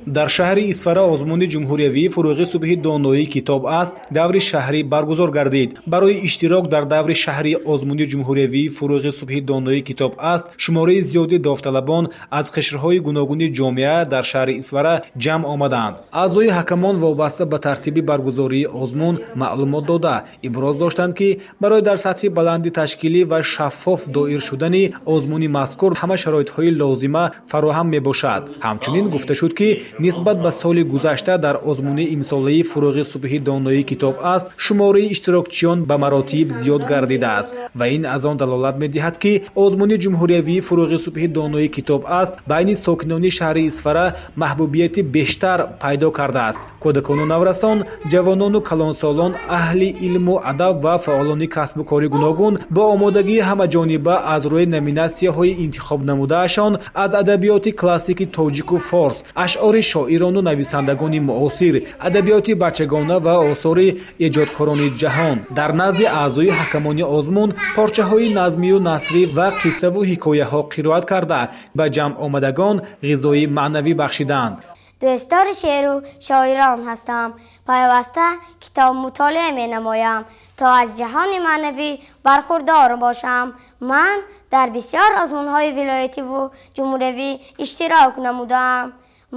Дар шаҳри Исфара озмуни ҷумҳуриявии «Фурӯғи субҳи доноӣ китоб аст» даври шаҳрӣ баргузор гардид. Барои иштирок дар даври шаҳрии озмуни ҷумҳуриявии «Фурӯғи субҳи доноӣ китоб аст» шумораи зиёди довталабон аз қишрҳои гуногуни ҷомеа дар шаҳри Исфара ҷамъ омаданд. Аъзои ҳакамон вобаста ба тартиби баргузории озмун маълумот дода, иброз доштанд, ки барои дар сатҳи баланди ташкилӣ ва шаффоф доир шудани озмуни мазкур ҳама шароитҳои лозима фароҳам мебошад. Ҳамчунин гуфта шуд, ки нисбат ба соли гузашта дар озмуни имсолаи «Фурӯғи субҳи доноӣ китоб аст» шумораи иштирокчиён ба маротиб зиёд гардидааст ва ин аз он далолат медиҳад, ки озмуни ҷумҳуриявии «Фурӯғи субҳи доноӣ китоб аст» байни сокинони шаҳри Исфара маҳбубияти бештар пайдо кардааст. Кӯдакону наврасон, ҷавонону калонсолон, аҳли илму адаб ва фаъолони касбу кори гуногун бо омодагии ҳамаҷониба аз рӯи номинатсияҳои интихобнамудаашон аз адабиёти классики тоҷику форс, ашъори шоирону нависандагони муосир, адабиёти бачагона ва осори эҷодкорони ҷаҳон дар назди аъзои ҳакамони озмун порчаҳои назмию насрӣ ва қиссаву ҳикояҳо қироат карда, ба ҷамъомадагон ғизои маънавӣ бахшиданд. Дӯстдори шеъру шоирон ҳастам. Пайваста китоб мутолиа менамоям, то аз ҷаҳони маънавӣ бархурдор бошам. Ман дар бисёр озмунҳои вилоятиву ҷумҳуриявӣ иштирок намудаам.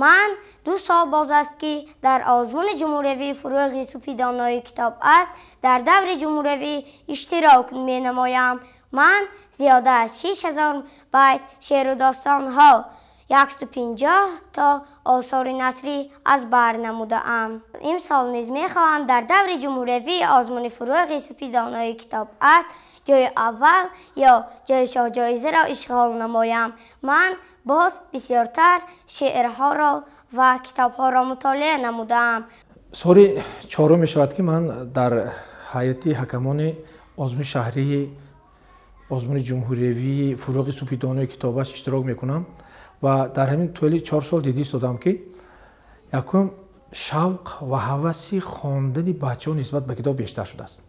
Ман 2 сол боз аст, ки дар озмуни ҷумҳуриявии «Фурӯғи субҳи донои китоб аст» дар даври ҷумҳуриявӣ иштирок менамоям. Ман зиёда аз 6000 байт шеъру достонҳо, 150 то осори насрӣ аз бар намудаам. Имсол низ мехоҳам дар даври ҷумҳуриявии озмуни «Фурӯғи субҳи донои китоб аст» ҷои аввал ё ҷои шоҳҷоизаро ишғол намоям. Ман боз бисёртар шеърҳоро ва китобҳоро мутолиа намудаам. Соли чорум мешавад, ки ман дар ҳайати ҳакамони озмуни шаҳрии озмуни ҷумҳуриявии «Фурӯғи субҳи донои китоб аст» иштирок мекунам ва дар ҳамин тӯли 4 сол дида истодам, ки якум шавқ ва ҳаваси хондани бачаҳо нисбат ба китоб бештар шудааст.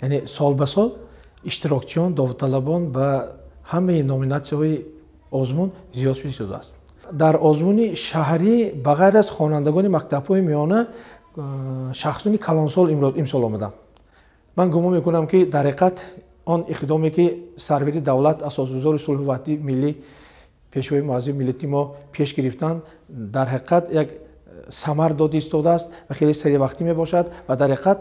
Яъне сол ба сол иштирокчиён, довталабон ба ҳамаи номинатсияҳои озмун зиёд шуда истодааст. Дар озмуни шаҳрӣ ба ғайр аз хонандагони мактабҳои миёна шахсони калонсол имсол омаданд. Ман гумон мекунам, ки дар ҳақиқат он иқдоме, ки сарвари давлат, асосгузори сулҳу ваҳдати миллӣ, пешвои муаззами миллати мо пеш гирифтанд, дар ҳақиқат як самар дода истодааст ва хеле саривақтӣ мебошад ва дар ҳақиқат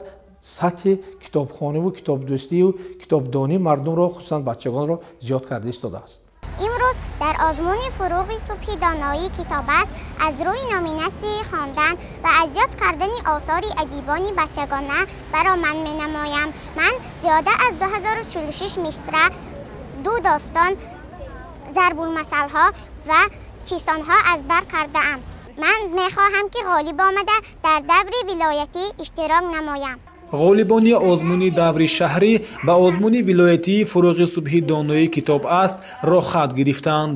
сатҳи китобхониву китобдӯстию китобдонии мардумро, хусусан бачагонро зиёд карда истодааст. Имрӯз дар озмуни «Фурӯғи субҳи доноӣ китоб аст» аз рӯи номинатсияи хондан ва аз ёд кардани осори адибони бачагона баромад менамоям. Ман зиёда аз 2046 мисра, ду достон, зарбулмасалҳо ва чистонҳо аз бар кардаам. Ман мехоҳам, ки ғолиб омада, дар даври вилоятӣ иштирок намоям. Ғолибони озмуни даври шаҳрӣ ба озмуни вилоятии «Фурӯғи субҳи доноӣ китоб аст» роҳхат гирифтанд.